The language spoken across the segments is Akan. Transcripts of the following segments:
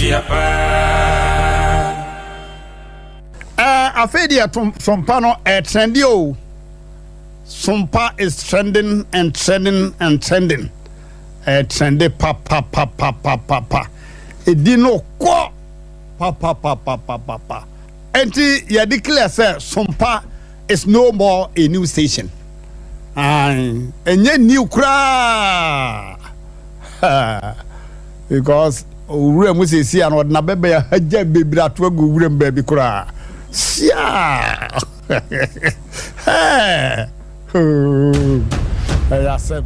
Ntia paa. Eh, afei deɛ sompa no ɛtrendi o. Sompa is trending and trending and trending. Ɛtrendi papapapapapa. Edi no kɔ papapapapapa. Enti yɛ declare sɛ Sompa is no more a new station. Ae, ɛnyɛ new koraa. Because owura mu sɛsi a na ɔde n'abɛbɛn ahagya bebree ato agu owura mu baabi koraa. Sia! Hɛɛ! Ɛyɛ asɛm.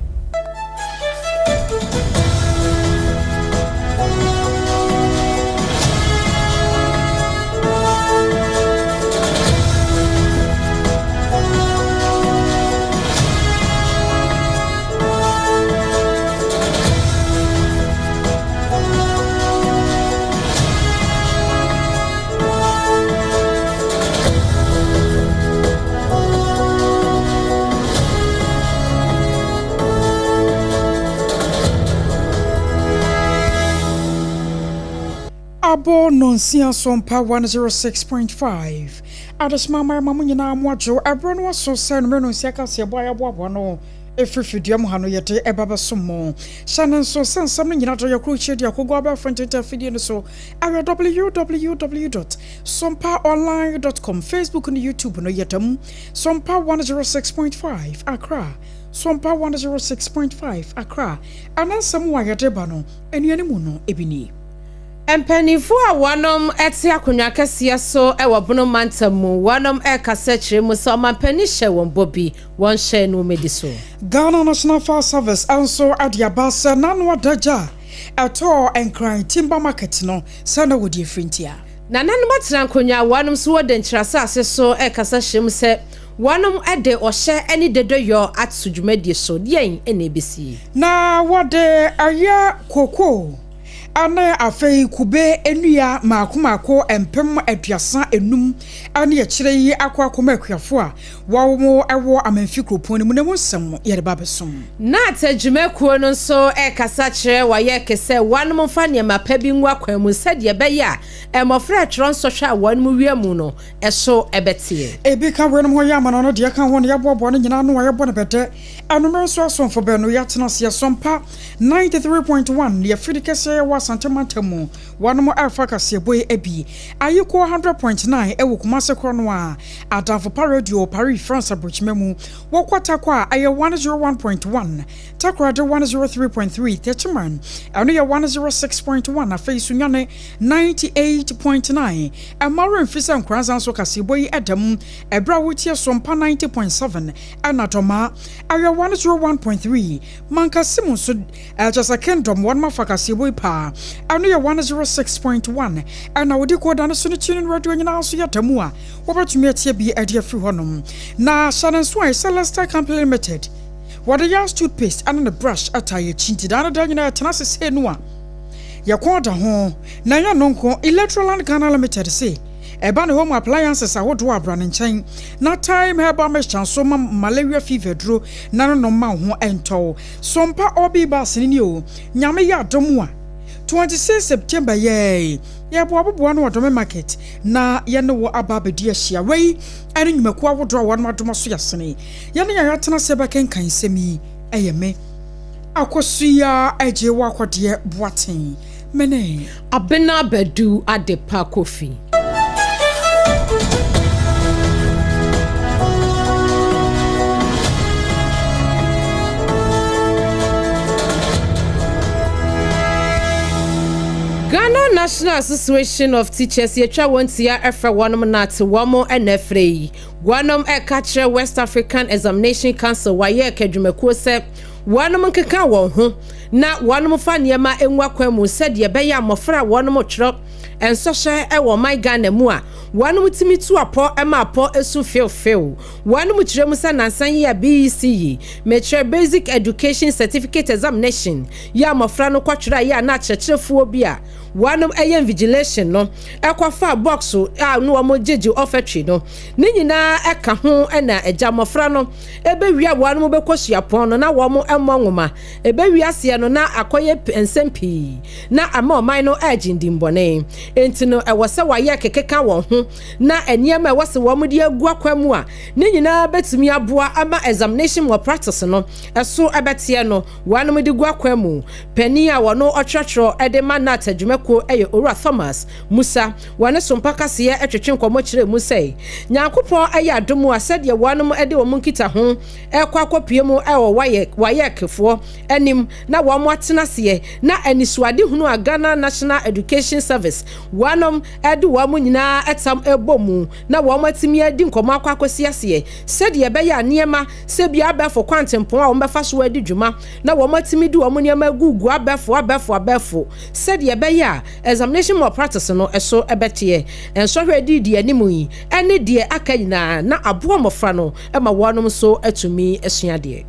Abɔ nonsia so mpa 106.5 Adesoma mmarima mo nyinaa mo adwo ɛberɛ no aso sɛ anwummerɛ nonsia kaseɛbɔ a yɛaboaboa ano ɛfiri fidua mu ha no yɛde ɛba bɛsom mo. Hyɛ no nso sɛ nsɛm no nyina dɔ yɛ krokyie de akɔgu abɛɛfo ntenta afidie no so ɛwɔ www dot sompaonline dot com, Facebook ne YouTube no yɛda mu Sompa 106.5 Accra, Sompa 106.5 Accra. Ɛna nsɛm a yɛde ba no anuanom no ebi nie. Mpaninfoɔ a wɔnom te akonwa kɛseɛ so wɔ Bono mantam mu, wɔnom rekasa kyerɛ mu sɛ ɔmanpanin hyɛɛ wɔn bɔ bi, wɔn hyɛɛ no wɔmɛdi so. Ghana National Fire Service nso de aba sɛ n'ano adagya a ɛtɔɔ Nkran Timber Market no sɛ na wɔdi afiri ntia. Nananom atena nkonwa a wɔnom nso wɔ Denkyira asase so rekasa kyerɛ mu sɛ wɔnom de ɔhyɛ ne dedoyɔ ato dwumadie so, deɛn na ɛbɛsie? Na wɔde ayɛ kokoo ne afei kube nnua mmaako mmaako 35,000 ne akyire yi akɔ akɔma akuafo a wɔwɔ Amenfi kuropɔn no mu na emu nsɛm yɛde ba abɛsom. Nat adwumakuo no nso rekasa kyerɛ WAEC sɛ wɔnom mfa nneɛma pa bi ngu akwan mu sɛdeɛ ɛbɛyɛ a mmɔfra retwerɛ nsɔhwɛ a wɔnom wia mu no so bɛteɛ. Ebi ka weinom ho yɛ amana no deɛ ɛka ho no yɛboaboa no nyinaa ano a yɛbɔ no bɛdɛ. Anwummerɛ nso asomfo baanu yɛatena ase yɛsɔ mpa 93.1 ne afidi kɛseɛ yɛwɔ Asante mantam mu wɔnom ɛrefa kaseɛbɔ yi abi Ayikoɔ 100.9 ɛwɔ Kumase korɔ no a Adamfo pa Radio wɔ Paris France abrokyima mu wɔkɔ Tarkwa a ɛyɛ 101.1 Takoradi 103.3 Techiman ɛno yɛ 106.1 afei Sunyani 98.9 Ɛmma werɛ mfi sɛ Nkoranza nso kaseɛbɔ yi ɛda mu ɛberɛ a wotie Sompa 90.7 ɛna Dɔmaa ɛyɛ 101.3 Mankasi mu nso kyerɛ sɛ Kingdom wɔnom afa kaseɛbɔ yi paa ɛno yɛ 106.1 ɛna wɔde kɔ da no so no tune radio nyinaa nso yɛ da mu a wɔbɛtumi atie bi ɛde afiri hɔ nom na hyɛ no nso a ɛsɛ Lester Company Limited wɔde Yas toothpaste ɛne ne brush ɛtaa yɛ akyi nti daa no daa nyinaa yɛtena ase sei no a yɛ kɔn da ho na ɛnyɛ no nko Electroland Ghana Limited se Ɛba ne home appliances ahodoɔ a bra ne nkyɛn na Thyme herbal mixture nso ma malaria fever duro na no nom ma wo ho ntɔ wo. Sompa Obi bus no nie o, Nyame yɛ adom a 26 September yɛɛi yɛboaboboa no wɔ Dome market na yɛne wo aba abɛdi ahyia. Wei ɛne nnwumakuo ahodoɔ a wɔnom adom aso yɛasene. Yɛne yɛn atena ase bɛkenkan nsɛm yi ɛyɛ me Akosua Agyei Wakɔdeɛ Boateng. Mene. Abena Badu Adepa Kofi. Ghana National Association of Teachers yɛtwa wɔn tia frɛ wɔnom nate wɔn na ɛfrɛ yi. Wɔnom ɛka kyerɛ West African Examination Council WAEC adwumakuo sɛ wɔnom nkeka wɔn ho na wɔnom fa nneɛma ngu akwan mu sɛdeɛ ɛbɛyɛ a mmɔfra a wɔnom twerɛ nsɔhwɛ wɔ ɔman Ghana mu a wɔnom tumi tu apɔ ma apɔ su feofeo. Wɔnom kyerɛ mu sɛ nansa yi a BEC yi, mekyerɛ Basic Education Certificate Examination, yi a mmɔfra no kɔtwerɛ a yɛ a na akyerɛkyerɛfoɔ bi a wɔnom ɛyɛ invigilation no ɛkɔfaa box a na wɔn gyegye ɔfɛtwi no ne nyinaa ɛka ho ɛna agya mmɔfra no ɛbɛwia wɔnom bɛkɔ suapɔn no na wɔn ɛmmɔ nwoma ɛbɛwia aseɛ no na akɔyɛ nsɛm pii na ama ɔman no ɛregye ndimbɔne enti no ɛwɔ sɛ wɔayɛ kekeka wɔn ho na nneɛma ɛwɔ sɛ wɔn de agu akwan mu a ne nyinaa bɛtumi aboa ama examination malpractice no ɛso ɛbɛteɛ no wɔnom de gu akwan mu. Panin a wɔno ɔtwerɛtwerɛ ɛde ma GNAT adwumakuo ɛyɛ Owura Thomas Musa. Wɔne Sompa Kaseɛ ɛtwetwe nkɔmmɔ kyerɛ mu sɛ Nyankopɔn ɛyɛ adom a sɛdeɛ wɔnom ɛde wɔn nkitaho ɛkɔ akɔpue mu ɛwɔ WAEC WAEC-foɔ anim na wɔn atena aseɛ na anisoadehunu a Ghana National Education Service wɔnom ɛde wɔn nyinaa ɛtam ɛbɔ mu na wɔn atumi adi nkɔmmɔ akɔ akɔsi aseɛ sɛdeɛ ɛbɛyɛ a nneɛma sɛ bi abɛɛfo kwantempɔn a wɔbɛfa so adi dwuma na wɔn atumi de wɔn nneɛma agugu abɛɛfo abɛɛfo abɛɛfo sɛdeɛ ɛbɛyɛ a examination malpractice no ɛso ɛbɛteɛ, nsɔhwɛ adidi anim yi ɛne deɛ aka nyinaa na aboa mmɔfra no ma wɔnom nso atumi asua adeɛ.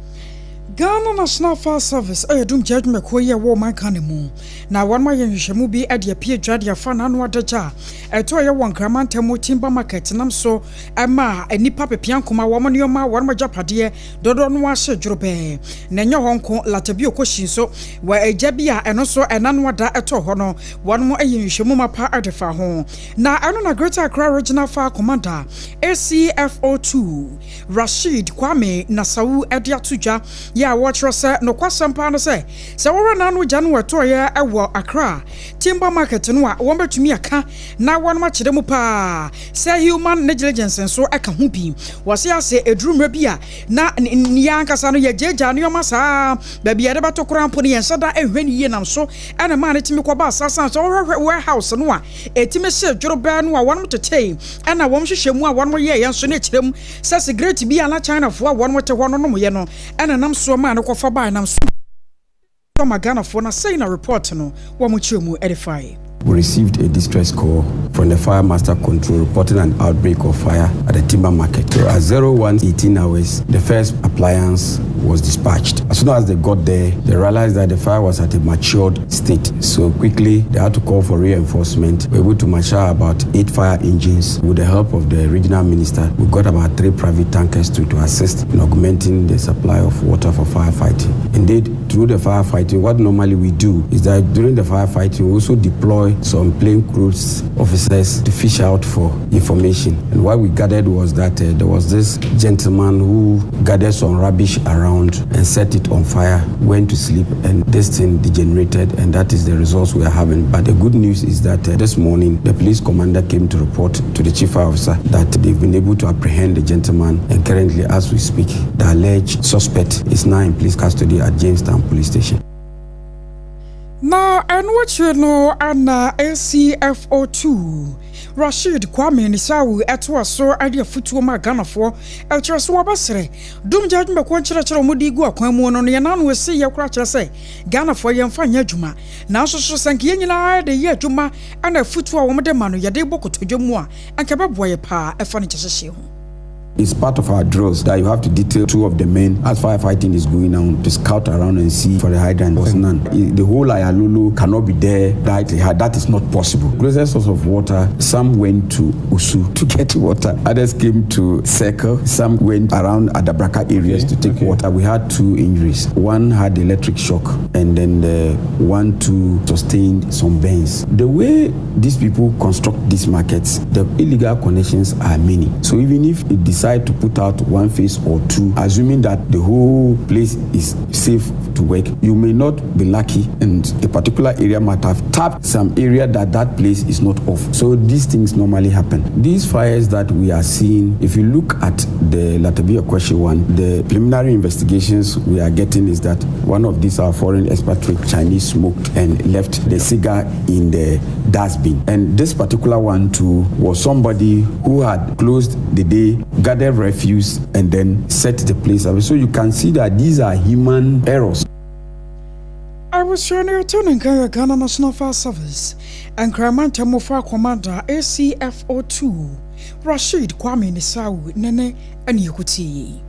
Ghana National Fire Service yɛ dumgya adwumakuo yi a ɛwɔ ɔman Ghana mu na wɔnom ayɛ nhwehwɛmu bi de apue dwa de afa n'ano adagya a ɛtɔeɛ wɔ Nkran mantam mu Timber Market nam so ma nnipa pepea nkoma wɔn nneɛma wɔnom agyapadeɛ dodoɔ no ara hye dworobɛɛ. Na ɛnyɛ hɔ nko, Latabio Koshi nso wɔ agya bi a ɛno nso ɛna no ada ɛtɔɔ hɔ no, wɔnom ayɛ nhwehwɛmu mapa de fa ho. Na ɛno na Greater Accra Regional Fire Commander, ACFO2, Rasheed Kwame Nasawu de ato dwa yɛ a wɔkyerɛ sɛ nokwasɛm paa ne sɛ, sɛ wɔwɔ n'ano gya no ɛtɔeɛ wɔ Accra Timber Market no a, wɔbɛtumi aka na wɔnom akyerɛ mu paa sɛ human negligence nso ka ho bi. Wɔse ase ɛduru mmerɛ bi a na yɛn ankasa no yɛgyaagyaa nneɛma saa baabi a yɛde bɛto koraa mpo no yɛnhyɛ da nhwɛ no yie nam so na ɛmaa no tumi kɔbaa saa sane sɛ wohwɛ warehouse no a ɛtumi hyee dworobɛɛ no a wɔnom tetee ɛna wɔn nhwehwɛmu a wɔnom yɛeɛ nso no kyerɛ mu sɛ sigaret bi a na Chinafoɔ a wɔnom te hɔ no nomyɛ no ɛna nam soɔ maa no kɔfa bae nam so ma Ghanafoɔ na sɛi na report no wɔn kyerɛ mu de fae. We received a distress call from the fire master control reporting an outbreak of fire at the timber market. So at 0118 hours, the first appliance was dispatched. As soon as they got there, they realized that the fire was at a matured state. So quickly, they had to call for reinforcement. We were able to marshal about eight fire engines. With the help of the regional minister, we got about three private tankers to, to assist in augmenting the supply of water for firefighting. Indeed, through the firefighting, what normally we do is that during the firefighting, we also deploy some plainclothes officers to fish out for information. And what we gathered was that there was this gentleman who gathered some rubbish around and set it on fire, went to sleep, and this thing degenerated, and that is the results we are having. But the good news is that this morning, the police commander came to report to the chief officer that they've been able to apprehend the gentleman, and currently, as we speak, the alleged suspect is now in police custody at Jamestown Police Station. Na ɛno akyire no ana ACFO2 Rasheed Kwame Nisawu ɛtoa so de afutuo ma Ghanafoɔ ɛkyerɛ so wɔbɛsrɛ dumgya adwumakuo nkyerɛkyerɛ wɔn de gu akwan mu no no yɛn ano esi yɛ kora kyerɛ sɛ Ghanafoɔ yɛmfa nyɛ adwuma nanso so sɛ nka yɛn nyinaa de yɛ adwuma ɛna afutuo a wɔn de ma no yɛde bɔ kotodwe mu a anka ɛbɛboa yɛ paa ɛfa ne kyɛhyɛhyɛ ho. It's part of our drills that you have to detail two of the men as firefighting is going on to scout around and see for the hydrant. Was none. The whole Ayalolo cannot be there. That, that is not possible. Closest source of water, some went to Usu to get water. Others came to Circle. Some went around Adabraka areas to take water. We had two injuries. One had electric shock, and then the one two sustained some burns. The way these people construct these markets, the illegal connections are many. So even if it decide to put out one phase or two, assuming that the whole place is safe to work, you may not be lucky and a particular area might have tapped some area that that place is not off. So these things normally happen. These fires that we are seeing, if you look at the Lartebiokorshie one, the preliminary investigations we are getting is that one of these are foreign expatriate Chinese smoked and left the cigar in the dustbin. And this particular one too was somebody who had closed the day, gathered refuse, and then set the place up. So you can see that these are human errors. Abusua no yɛto ne nka yɛ Ghana National Fire Service Nkran mantam Fire Commander ACFO2 Rasheed Kwame Nisawu ne ne ɛne ɛkɔtie yi.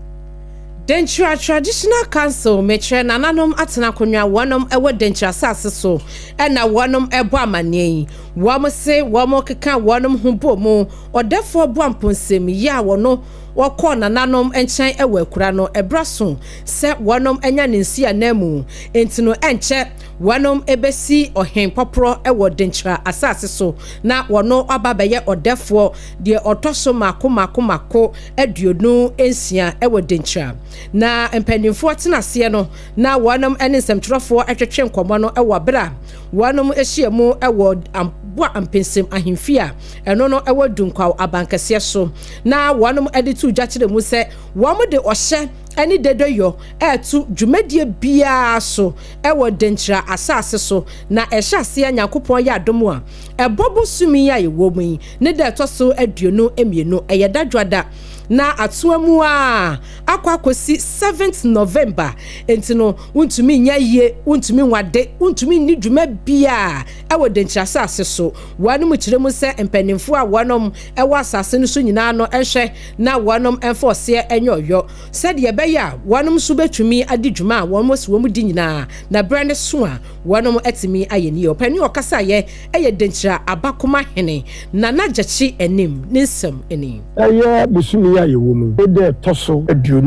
Denkyira Traditional Council, mekyerɛ nananom atena akonnwa wɔnom wɔ Denkyira asase so na wɔnom bɔ amanneɛ yi. Wɔn se wɔn keka wɔnom ho bɔ mu ɔdɛfoɔ Boamponsem yi a wɔno wɔkɔɔ nananom nkyɛn wɔ akura no ɛberɛ so sɛ wɔnom anya ne nsiananmu nti no ɛnkyɛ wɔnom bɛsi ɔhen pɔporɔ wɔ Denkyira asase so na wɔno aba abɛyɛ ɔdɛfoɔ deɛ ɔtɔ so mako mako mako 26 wɔ Denkyira. Na mpaninfoɔ tena aseɛ no na wɔnom ne nsɛmtwerɛfoɔ twetwe nkɔmmɔ no wɔ berɛ a wɔnom hyia mu wɔ Aboa Ampensem ahemfie a ɛno no wɔ Dunkwaw abankɛseɛ so na wɔnom de too dwa kyerɛ mu sɛ wɔn de ɔhyɛ ne dedoyɔ reto dwumadie biara so wɔ Denkyira asase so na ɛhyɛ aseɛ Nyankopɔn yɛ adom a ɛbɔ bosome yi a yɛwɔ mu yi ne da ɛtɔ so 22 ɛyɛ da dwoada na atoa mu ara akɔ akɔsi seventh November nti no wontumi nyɛ ayie, wontumi nwade, wontumi nni dwuma biara wɔ Denkyira asase so. Wɔnom kyerɛ mu sɛ mpaninfoɔ a wɔnom wɔ asase no so nyinaa no nhwɛ na wɔnom mfa ɔseɛ nyɛ ɔyɔ sɛdeɛ ɛbɛyɛ a wɔnom nso bɛtumi adi dwuma a wɔn asi wɔn di nyinaa na berɛ no so a wɔnom atumi ayɛ no yie. Ɔpanin a ɔkasaeɛ yɛ Denkyira Abakoma Hene Nana Gyakye Anim, ne nsɛm ni. Ɛyɛ bosome yi a yɛwɔ mu yi da ɛtɔ so 22.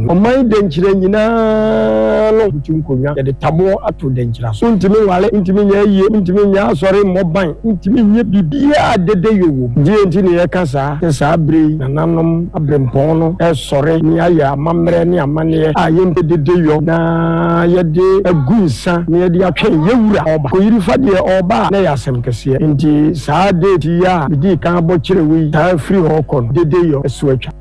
Ɔman dɛnkyerɛ nyinaa no butu nkonnwa, yɛde taboɔ ato dɛnkyerɛ so. Wontumi nware, wontumi nyɛ ayie, wontumi nyɛ asɔre mmɔ ban, wontumi nyɛ biribiara a dedeyɔ wɔ mu. Deɛ nti na yɛka saa? Sɛ saa berɛ yi nananom aberempɔn no resɔre na yɛayɛ amammerɛ ne amanneɛ a yɛmpɛ dedeyɔ na yɛde agu nsa na yɛde atwɛn yɛn wura ɔreba. Koyirifa deɛ ɔreba a na ɛyɛ asɛm kɛseɛ. Enti saa date yi a medii kan abɔ kyerɛ wo yi taa firi hɔ kɔ no, dedeyɔ so atwa.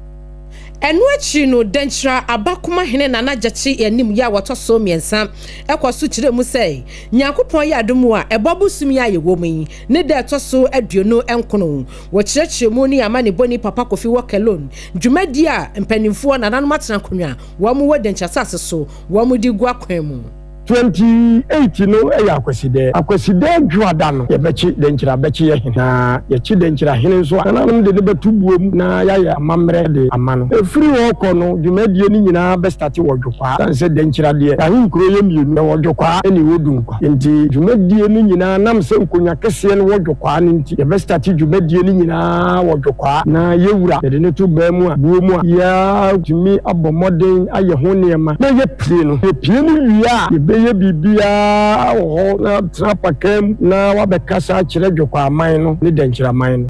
Ɛno akyiri no, Dankyira Abakoma Hene Nana Gyakye Anim yi a wɔtɔ so mmiɛnsa kɔ so kyerɛ mu sɛ, Nyankopɔn yɛ adom a, ɛbɔ bosome yi a yɛwɔ mu yi ne da ɛtɔ so 29. Wɔkyerɛkyerɛ mu ne amanebɔni Papa Kofi wɔ Cologne dwumadie a mpanimfoɔ, nananom atena akonnwa a wɔn wɔ Dankyira asase so wɔn de gu akwan mu. 28 no yɛ Akwasidɛɛ. Akwasidɛɛ dwoada no, yɛbɛkye Dɛnkyira bɛkye yɛ hene. Na yɛkye Dɛnkyira hene nso a, nananom de no bɛto buo mu na yɛayɛ amammerɛ de ama no. Ɛfiri hɔ rekɔ no, dwumadie no nyinaa bɛstate wɔ Dwokwaa. Ɛsiane sɛ Dɛnkyira deɛ, y'ahenkuro yɛ mmienu, yɛwɔ Dwokwaa ɛna ɛwɔ Dunkwa. Enti dwumadie no nyinaa, nam sɛ nkonnwa kɛseɛ no wɔ Dwokwaa no nti, yɛbɛstate dwumadie no nyinaa wɔ Dwokwaa. Na yɛwura, yɛde no to baa mu a, buo mu a, yɛatumi abɔ mmɔden ayɛ ho nneɛma na yɛ. Pue no. Yɛpue no wie a, yɛbɛyɛ biribiara wɔ hɔ na atena apakaa mu na wabɛkasa akyerɛ Dwokwaaman no ne Dɛnkyiraman no.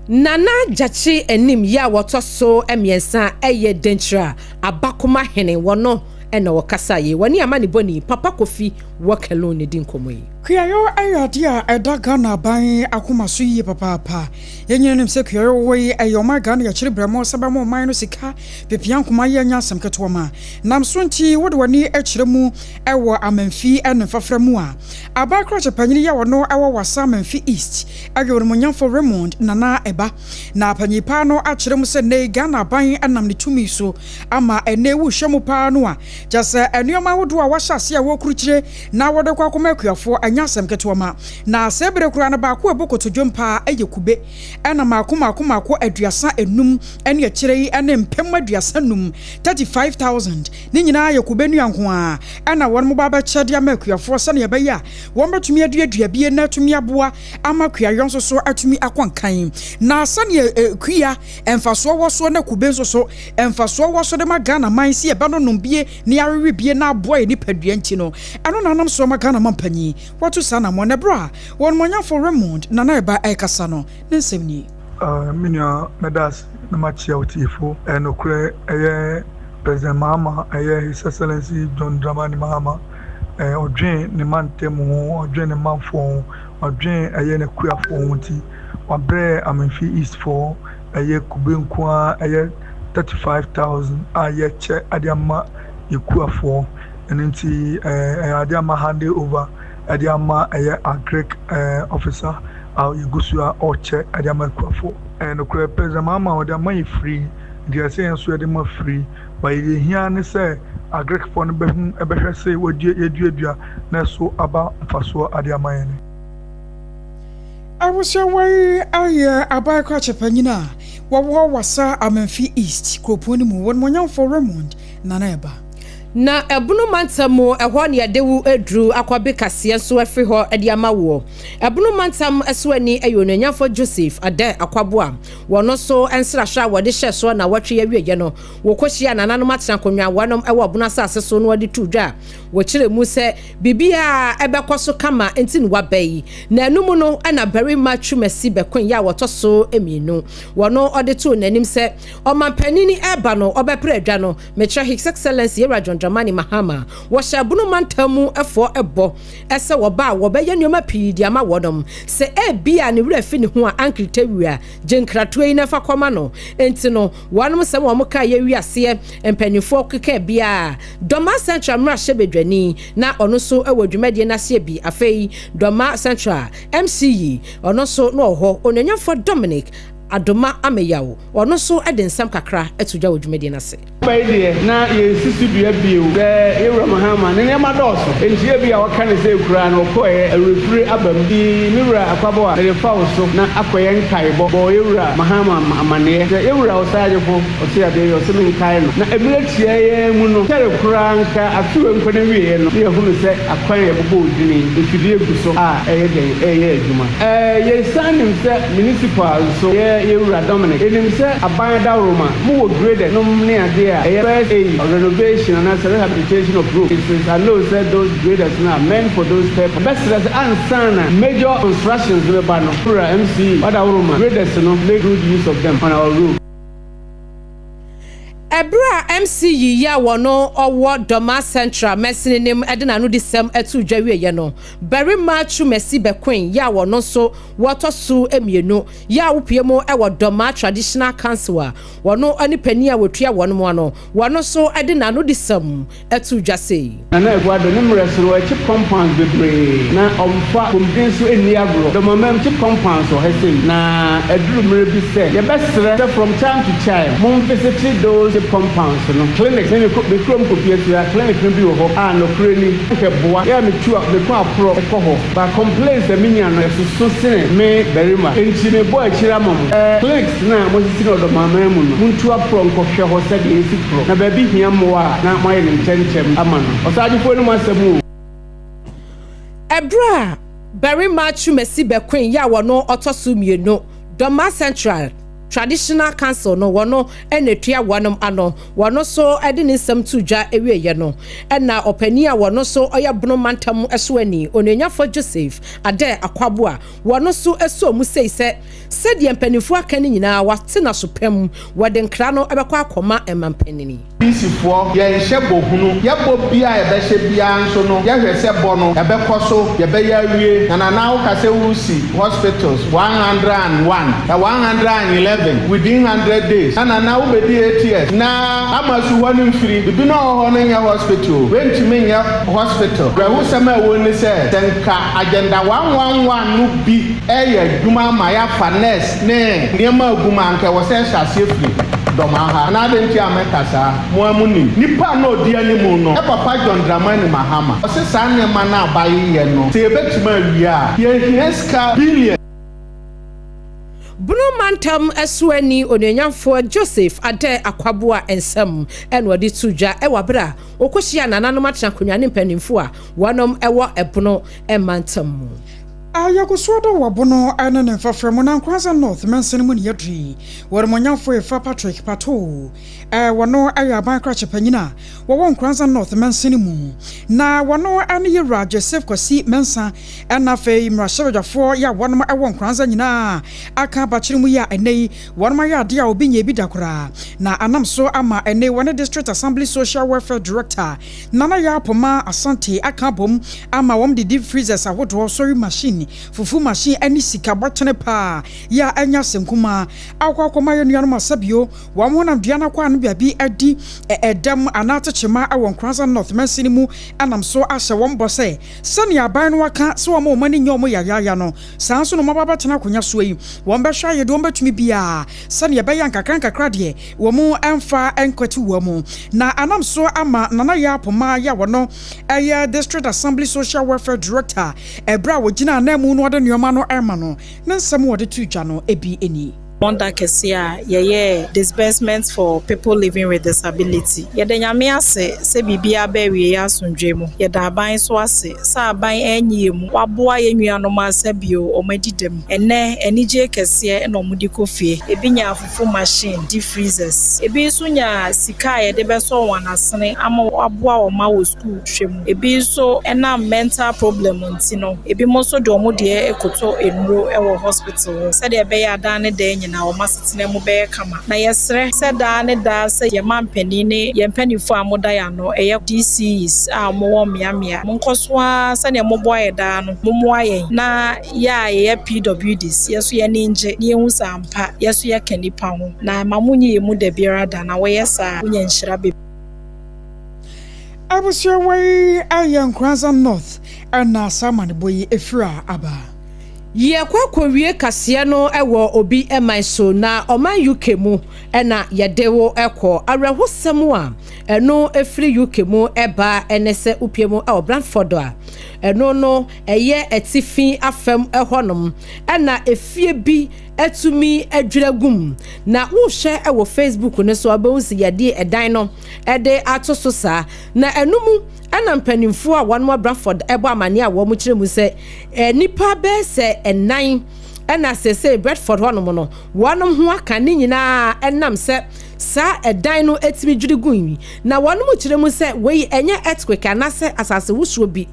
Nana Gyakye Anim yi a wɔtɔ so mmiɛnsa yɛ Denkyira Abakoma Hene, wɔno na ɔkasa yi. Wɔne amanebɔni Papa Kofi wɔ Kaloon na ɛdi nkɔmmɔ yi. Kuayɔ yɛ adeɛ a ɛda Ghana aban akoma so yie papaapa. Yɛn nyinaa nim sɛ kuayɔ wɔ hɔ yi, ɛyɛ ɔman Ghana yɛkyere brɛmo sɛ bɛma ɔman no sika pepea nkoma yi ɛnyɛ asɛm ketewa ma nam so nti wode w'ani kyerɛ mu wɔ Amanfi ne mfafra mu a, aban krakye panyin yi a ɔno wɔ Wassa Amanfi East yɛ Onimuonyamfo Raymond Nana Eba. Na panyin paa no akyerɛ mu sɛ nnɛ yi Ghana aban nam ne tumi so ama ɛnnɛ wohwɛ mu paa no a kyerɛ sɛ nneɛma ahodoɔ a wɔahyɛ aseɛ a wɔrekrukyire na wɔde kɔ akɔma akuafoɔ ɛnyɛ asɛm ketewa ma na sɛ bere koraa no baako a ɛbɔ kotodwom paa yɛ kube ɛna mako mako mako 35 ne akyire yi ne 35,000, 35,000, ne nyinaa yɛ kube nnua nko ara na wɔn ba abɛkyɛ de ama akuafoɔ sɛdeɛ ɛbɛyɛ a wɔbɛtumi aduadua bie na atumi aboa ama kuayɔ nso so atumi akɔ nkan. Na sɛdeɛ kua mfasoɔ wɔ soɔ na kube nso so mfasoɔ wɔ so de ma Ghana man sɛ yɛbɛnonom bie na yɛawewe bie na aboa yɛn nipadua nti no, ɛno na anam so ama Ghana manpanin wɔatu saa anammɔn. Na berɛ a wɔn onimuonyamfoɔ Raymond Nana Eba rekasa no, ne nsɛm nie. Me nua mɛda ase na makyia wo tiefo. Ɛyɛ nokorɛ ɛyɛ President Mahama ɛyɛ His Excellency John Dramani Mahama ɔdwen ne mantam ho, ɔdwen ne manfoɔ ho, ɔdwen ɛyɛ n'akuafoɔ ho nti wabrɛ Amenfi East foɔ ɛyɛ kube nko ara ɛyɛ 35,000 a yɛkyɛ ade ama yɛkuafoɔ. Ɛno nti ɛyɛ adeɛ a ma hande over ɛde ama ɛyɛ agric officer a yɛgu so a ɔrekyɛ de ama akuafoɔ. Ɛyɛ nokorɛ, President Mahama ɔde ama yɛ free, nti ɛsɛ yɛn nso yɛde ma free. But deɛ ɛhia ara ne sɛ Agricfoɔ no bɛhu bɛhwɛ sɛ wɔadua yɛaduadua na ɛso aba mfasoɔ ade ama yɛn. Abusua wei ayɛ aban krakye panyin a. wɔwɔ Wassa Amenfi East kuropɔn no mu, Onimuonyamfoɔ Raymond Nana Ɛba. Na Ɛbono mantam mu, ɛhɔ na yɛde wo aduru akɔbe kaseɛ nso afiri hɔ de ama woɔ. Ɛbono mantam so ani yɛ Onuonyamfoɔ Joseph Adair Akwaboah. Wɔno nso nsrahwɛ a wɔde hyɛɛ soɔ nnawɔtwe yi awieɛ no, wɔkɔhyiaa nananom atena akonnwa a wɔnom wɔ Ɔbono asase so na wɔde too dwa a wɔkyerɛɛ mu sɛ biribiara bɛkɔ so kama nti na wɔaba yi. Na ɛno mu no na Barima Twumasi Bɛkoe a wɔtɔ so mmienu, wɔno ɔde too n'anim sɛ ɔmanpanin reba no ɔbɛpere adwa no. Mekyerɛ His Excellency Yɛwura John Dramani Mahama. Wɔhyɛ Bono mantam mu foɔ bɔ sɛ wɔba a wɔbɛyɛ nnoɔma pii de ama wɔnom. Sɛ ebia ne werɛ afi ne ho a Uncle Tawia gye nkratoɔ yi na fa kɔma no. Enti no wɔnom nsɛm a wɔkaeɛ wiaseɛ mpaninfoɔ kekaa biara. Dormaa Central mmarahyɛbadwani na ɔno nso wɔ dwumadie no aseɛ bi. Afei Dormaa Central MC yi ɔno nso na ɔwɔ hɔ. Onuonyamfoɔ Dominic Adoma Ameyaw, ɔno nso de nsɛm kakra to dwa wɔ dwumadie no ase. Aba yi deɛ na yɛnsi so dua bio sɛ yɛn Wura Mahama ne nneɛma dɔɔso nti ebia wɔka no sei koraa no ɔkɔeɛ awerɛfire aba mu nti me Wura Akwaboah a mede fa wo so na akɔyɛ nkaebɔ bɔ yɛn Wura Mahama amaneɛ sɛ yɛn Wura Ɔsagyefo ɔse adeɛ yi ɔse menkae no na mmerɛ tiaa yi ara mu no kyɛre koraa nka afe wei nkɔ n'awieɛ no na yɛahunu sɛ akwan a yɛbobɔɔ dini mfidie gu so a ɛyɛ dɛn ɛreyɛ adwuma. Yɛsan nim sɛ Municipal nso yɛ yɛ wura Dominic. Yɛnim sɛ aban adaworoma, mo wɔ graders nom ne adeɛ a ɛyɛ first aid or renovation anaasɛ rehabilitation of roads. It is I know sɛ those graders no are meant for those purpose. Yɛbɛsrɛ sɛ ansa na major constructions no bɛba no, wura MC w'adaworoma graders no make good use of them on our roads. Ɛberɛ a MC Yiyi a wɔno ɔwɔ Dormaa Central mansini no mu de n'anodisɛm too dwa wieɛ no, Barima Twumasi Bɛkoen yɛ a wɔno nso wɔtɔ so mmienu yɛ a wopue mu wɔ Dormaa Traditional Council a wɔno ne panin a wɔtua wɔnom ano, wɔno nso de n'anodisɛm too dwa sei. Nana Akufo-Addo ne mmerɛ so no ɔyɛ chip compounds bebree na ɔmfa pomden so nni agorɔ. Dɔmamam chip compounds wɔ ha sei na aduru mmerɛ bi sɛ yɛbɛsrɛ sɛ from time to time mo nvisite those chip compounds no. Clinics me me kurom Kofiasua clinic no bi wɔ hɔ a nokorɛ ni anka ɛboa yɛ a metu a mekɔ aporɔ kɔ hɔ but complaints a menya no ɛsoso sene me barima enti mebɔ akyire ama mo sɛ clinics no a moasisi no Ɔdɔmaman mu no montu aporɔ nkɔhwɛ hɔ sɛdeɛ ɛsi korɔ na baabi hia mmoa a na moayɛ no ntɛmntɛm ama no. Ɔsagyefo anom asɛm o. Ɛberɛ a Barima Twumasi Bɛkoe yɛ a wɔno ɔtɔ so mmienu, Dormaa Central Traditional Council no wɔno na ɛtua wɔnom ano, wɔno nso de ne nsɛm too dwa wieɛ no, ɛna ɔpanin a wɔno nso ɔyɛ Bono Mantam soani, Onuonyafoɔ Joseph Adair Akwaboah, wɔno nso sɔɔ mu sei sɛ, Sɛdeɛ mpanimfoɔ aka no nyinaa, wɔate no aso pa mu, wɔde nkra no bɛkɔ akɔma mampanin. NDC foɔ, yɛnhyɛ bɔ hunu. Yɛ bɔ biaa a yɛbɛhyɛ biaa nso no, yɛhwɛ sɛ bɔ no, ɛbɛkɔ so, yɛbɛyɛ awie. Na Nana woka sɛ woresi hospitals 101, ɛ 111 within 100 days. Na Nana wobɛdi 8 years na ama su hɔ no mfiri. Bibi no a ɔwɔ hɔ no nyɛ hospital o. Wei ntumi nyɛ hospital. Awerɛhosɛm a ɛwɔ mu ne sɛ, sɛ nka agenda 111 no bi reyɛ adwuma ama yɛafa nurse ne nneɛma agu mu a, anka ɛwɔ sɛ ɛhyɛ aseɛ firi Dɔmaa ha. Anaa adɛn nti a meka saa? Mo ara monim. Nipa a na ɔdi anim no, yɛ papa John Dramani Mahama. Ɔse saa nneɛma no a bayeyɛ no, sɛ yɛbɛtumi awie a, yɛhia sika billion. Bono Mantam Soani Onuonyamfoɔ Joseph Adair Akwaboah nsɛm na ɔde too dwa wɔ berɛ a ɔkɔhyiaa nananom atenakonwa ne mpanimfoɔ a wɔnom wɔ Bono mantam mu. Ayɛkosoɔ dɔ wɔ Bono ne ne mfɛfrɛ mu na Nkoranza North mansini mu ne yɛduru yi. Wɔremonyamfoɔ Efa Patrick Pato, wɔno yɛ aban krakye panyin a wɔwɔ Nkoranza North mansini mu. Na wɔno ne Yewura Joseph Kwasi Mensah ɛna afei mmarahyɛbadwafoɔ yɛ a wɔnom wɔ Nkoranza nyinaa aka abakyere mu yi a ɛnɛ yi wɔnom ayɛ adeɛ a obi nyɛɛ bi da koraa na anam so ama ɛnɛ yi wɔne District Assembly Social Welfare Director Nana Yaa Pomah Asante aka abom ama wɔn de deep freezers ahodoɔ, sewing machine, fufu machine ɛne sika bɔtene paa yi a ɛnyɛ asɛm kumaa akɔ akɔma yɛn nuanom asabio wɔn honam dua no akɔ ano baabi adi ɛdɛm anaa tekyema wɔ Nkoranza North mansini mu ɛnam so ahyɛ wɔn bɔ sɛ sɛnea aban no aka sɛ wɔn wɔn ani nyɛ wɔn yayaaya no saa nso na wɔn aba abɛtena akonya soɔ yi wɔn bɛhwɛ ayɛ deɛ wɔn bɛtumi biara sɛnea ɛbɛyɛ a nkakra nkakra deɛ wɔn mfa nkwati wɔn na anam so ama Nana Yaa Pomah yɛ wɔno ɛyɛ District Assembly Social Welfare Director ɛberɛ a wɔgyina ananmu no ɔde nneɛma no ɛma no ne nsɛm wɔde to dwa no ebi nie. Wɔn da kɛseɛ a yɛyɛɛ disbursement for people living with disability. Yɛda Nyame ase sɛ biribiara aba awieɛ asomdwoeɛ mu. Yɛda aban nso ase sɛ aban anyi yɛn mu, waboa yɛn nuanom a sɛbio wɔn adi dɛm. Ɛnnɛ anigyeɛ kɛseɛ na wɔde kɔ fie. Ebi nyaa fufu machine, deep freezers. Ebi nso nyaa sika a yɛde bɛsɔ wɔn asene ama aboa wɔn mma wɔ sukuu hwɛ mu. Ebi nso ɛnam mental problem nti no, ebinom nso de wɔn deɛ rekɔtɔ nnuro wɔ hospital hɔ sɛdeɛ ɛbɛyɛ a daa ne daa nyinaa wɔn asetena mu bɛyɛ kama. Na yɛsrɛ sɛ daa ne daa sɛ yɛn mampanin ne yɛn mpanimfoɔ a moda yɛn ano, ɛyɛ DCEs a wɔwɔ mmeammea, monkɔ so ara sɛdeɛ moboa yɛn daa no, mommoa yɛn na yɛ a yɛyɛ PWDs, yɛn nso yɛn ani ngye na yɛnhu sɛ ampa yɛn nso yɛka nnipa ho. Na mma monnyi yɛn mu da biara da, na wɔyɛ saa a, wonya nhyira bebree. Abusua wei yɛ Nkoranza North na saa amanebɔ yi firi a aba. Yɛkɔ akɔwie kaseɛ no wɔ obi man so na ɔman UK mu na yɛde wo kɔ. Awerɛhosɛm a ɛno firi UK mu ba ne sɛ wopue mu wɔ Brantford a, ɛno no ɛyɛ atifi afam hɔnom na efie bi atumi adwiri agu mu. Na wohwɛ wɔ Facebook no so a wobɛhu sɛ yɛde ɛdan no de ato so saa. Na ɛno mu na mpanimfoɔ a wɔn wɔ Bradford bɔ amaneɛ a wɔkyerɛ mu sɛ nnipa bɛyɛ sɛ nnan na seesei Bradford hɔnom no wɔn ho aka ne nyinaa ɛnam sɛ saa ɛdan no tumi dwiri gui. Na wɔn kyerɛ mu sɛ wei ɛnyɛ earthquake anaasɛ asase wosoɔ bi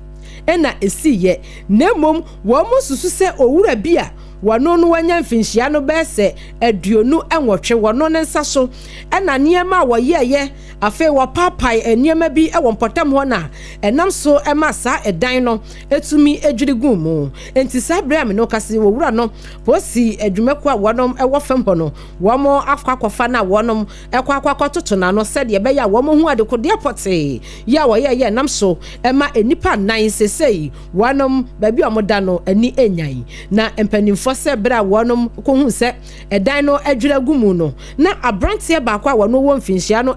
na ɛsiiɛ na mmom wɔn susu sɛ owura bi a wɔno no wanya mfinhyia no bɛyɛ sɛ 28 wɔno ne nsa so na nneɛma a wɔyɛɛyɛ. Afei wɔpaapae nneɛma bi wɔ mpɔtam hɔ na ɛnam so ma saa ɛdan no tumi dwiri guu mu. Enti saa bere a me ne wo kasa yi, owura no, polisi adwumakuo a wɔnom wɔ fam hɔ no, wɔn akɔ akɔfa no a wɔnom kɔ akɔ akɔtoto n'ano sɛdeɛ ɛbɛyɛ a wɔn hu adekodeɛ pɔtee yɛ a wɔyɛɛyɛ ɛnam so ma nnipa nnan seesei wɔnom baabi a wɔda no ani nyan. Na mpanimfoɔ sɛ bere a wɔnom kɔhuu sɛ ɛdan no adwiri agu mu no, na aberanteɛ baako a wɔno wɔ mfinhyia no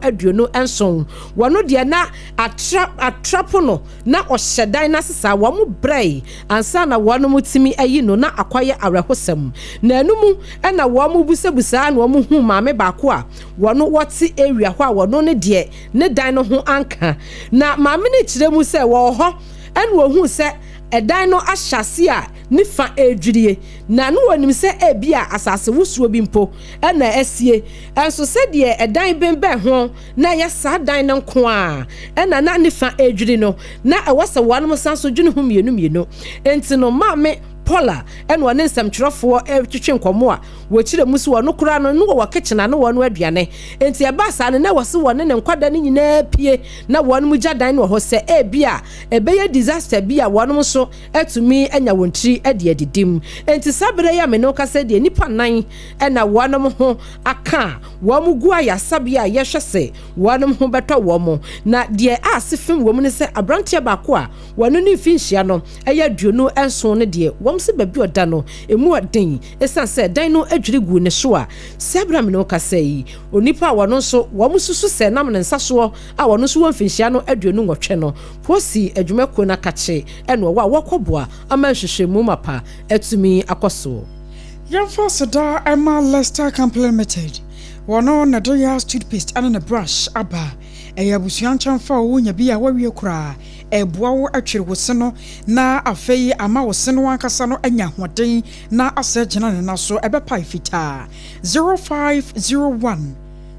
27, wɔno deɛ na atra atrapo no, na ɔhyɛ dan no ase saa, wɔn brɛe ansa na wɔnom tumi ayi no, na akɔyɛ awerɛhosɛm. Na ɛno mu na wɔn busabusaa na wɔn huu maame baako a wɔno wɔte area hɔ a wɔno ne deɛ ne dan no ho anka. Na maame no kyerɛ mu sɛ wɔwɔ hɔ ɛna wɔhuu sɛ ɛdan no ahyɛ ase a ne fa redwirie, na na wɔnim sɛ ebia asasewosoɔ bi mpo na asie. Nso sɛdeɛ ɛdan bembɛn ho na ɛyɛ saa dan no nko ara na na ne fa redwiri no, na ɛwɔ sɛ wɔnom san so dwene ho mmienu mmienu. Enti no, Maame Paula na ɔne nsɛmtwerɛfoɔ retwetwe nkɔmmɔ a wɔkyerɛ mu sɛ ɔno koraa no, na wɔwɔ kitchen a na wɔrenoa aduane. Enti ɛbaa saa no, na ɛwɔ sɛ wɔne ne nkwadaa no nyinaa pue na wɔnom gya dan no wɔ hɔ sɛ ebia ɛbɛyɛ disaster bi a wɔnom nso atumi anya wɔn tiri de adidi mu. Enti saa berɛ yi a me ne wo kasa yi deɛ, nnipa nnan na wɔnom ho aka a wɔn gu ayaresabea a yɛhwɛ se wɔnom ho bɛtɔ wɔn. Na deɛ ase fem wɔ mu ne sɛ aberanteɛ baako a wɔno ne mfinhyia no yɛ 27 no deɛ, wɔn se baabi a ɔda no emu ɔden esiane sɛ dan no adwiri guu ne so a saa berɛ a me ne wo kasa yi, onipa a wɔno nso wɔn susu sɛ nam ne nsa soɔ a wɔno nso wɔ mfinhyia no 28 no, Posi adwumakuo no akakye ɛna ɔwɔ a wɔkɔboa ama nhwehwɛmu mapa atumi akɔ so. Yɛmfa aseda mma Lester Company Limited, wɔno na ɛde Yas toothpaste ne ne brush aba. Ɛyɛ abusua nkyɛnfa a wonya bi a woawie koraa. Ɛboa wo twere wo se no na afei ama wo se no ankasa no anya ahoɔden na asɛ agyina ne nan so. Ɛbɛpae fitaa. 0501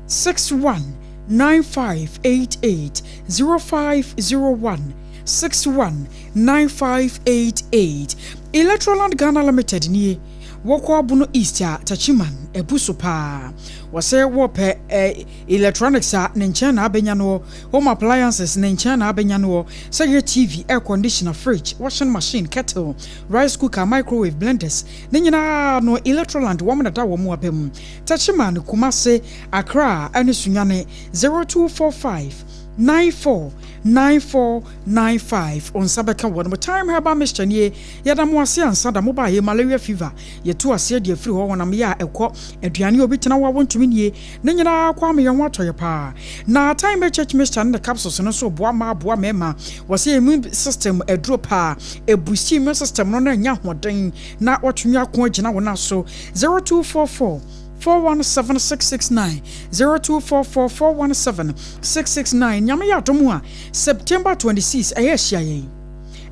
61 9588 0501 61 9588 Electroland Ghana Limited nie wɔkɔ Abono East a Techiman abu so paa wɔsɛ wɔpɛ eh, electronics a ne nkyɛn na abɛnya noɔ home appliances ne nkyɛn na abɛnya noɔ sɛ yɛ TV, air conditioner, fridge, washing machine, kettle, rice cooker, microwave, blenders ne nyinaa no Electroland wɔn na da wɔn aba mu Techiman, Kumasi, Accra ne Sunyani 0245 94 94 95 Wo nsa bɛka wɔn. Thyme Herbal Mixture nie, Yɛda mo ase ansa da mo baeɛ Malaria fever, yɛtu aseɛ de afiri hɔ Honam yɛ a ɛkɔ, aduane a obi tena hɔ a wɔntumi nnie Ne nyinaa kɔ ama yɛn ho atɔ yɛ paa Na Thyme HH Mixture ne ne capsules no nso boa mmaa boa mmarima Wɔsɛ immune system aduro paa Ɛbusti immune system no na anya ahoɔden na watumi ako agyina wo nan so 0244. 417 669, 0244 417 669. Nyame yɛ adom a, September 26 ɛyɛ ahyia yɛn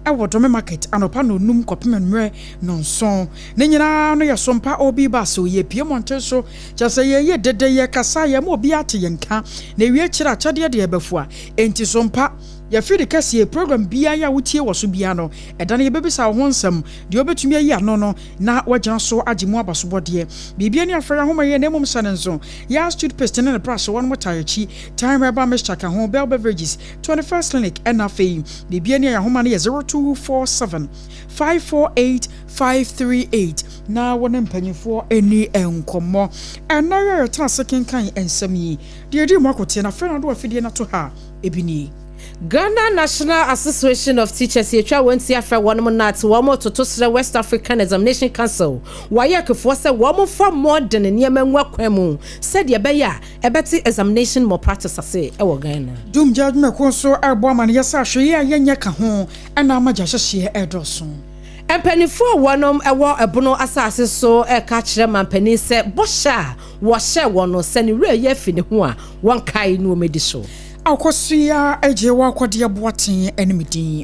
ɛwɔ Dome Market anɔpa nnɔnnum kɔpem anwummerɛ nnɔnson. Ne nyinaa no yɛ Sompa Obi ba so yɛpue mmɔnten so kyerɛ sɛ yɛyɛ dede, yɛkasa, yɛma obiara te yɛn nka na ewie kyerɛ akyɛdeɛ deɛ ɛbɛfoa. Enti Sompa yɛfiri kɛseɛ program biara a wotie wɔ so biara no, ɛda no yɛbɛbisa wo ho nsɛm deɛ wobɛtumi ayi ano no na wagyina so agye mu abasobɔdeɛ. Biribia ne afrɛ ahoma yɛ na mmom hyɛ ne nso Yas toothpaste ne ne brush wɔn mo taa akyi, Time Herbal Mixture ka ho, Bell Beverages, 21st Clinic. Ɛna afei biribia ne ahoma no yɛ 0247 548 538 na wɔne mpanyinfoɔ ani nkɔmmɔ. Ɛnna yɛ yɛtena ase kenkan nsɛm yi deɛ ɛdi mu akoteɛ na afei na ɔde afidie no ato ha ebi nie. Ghana National Association of Teachers, yɛtwa wɔn ti afrɛ wɔn nat, wɔn toto srɛ West African Examination Council, wɔayɛ kefoɔ sɛ wɔn fa mmɔden nneɛma ngu akwan mu sɛdeɛ ɛbɛyɛ a ɛbɛte examination malpractice ase ɛwɔ Ghana. Dumgya adwumakuo nso ɛrebɔ amanneɛ sɛ ahwɛyi a yɛnyɛ ka ho ɛna ama gya hyehyeɛ ɛredɔɔso. Mpanimfoɔ a wɔnom ɛwɔ Ɛbono asase so ɛka kyerɛ mampanin sɛ bɔhyɛ a wɔhyɛ wɔn no, sɛ ne werɛ yɛ afi ne ho a, wɔnkae no wɔmɛdi so. Akɔsoa agye wɔ akɔdeɛ boaten anim din.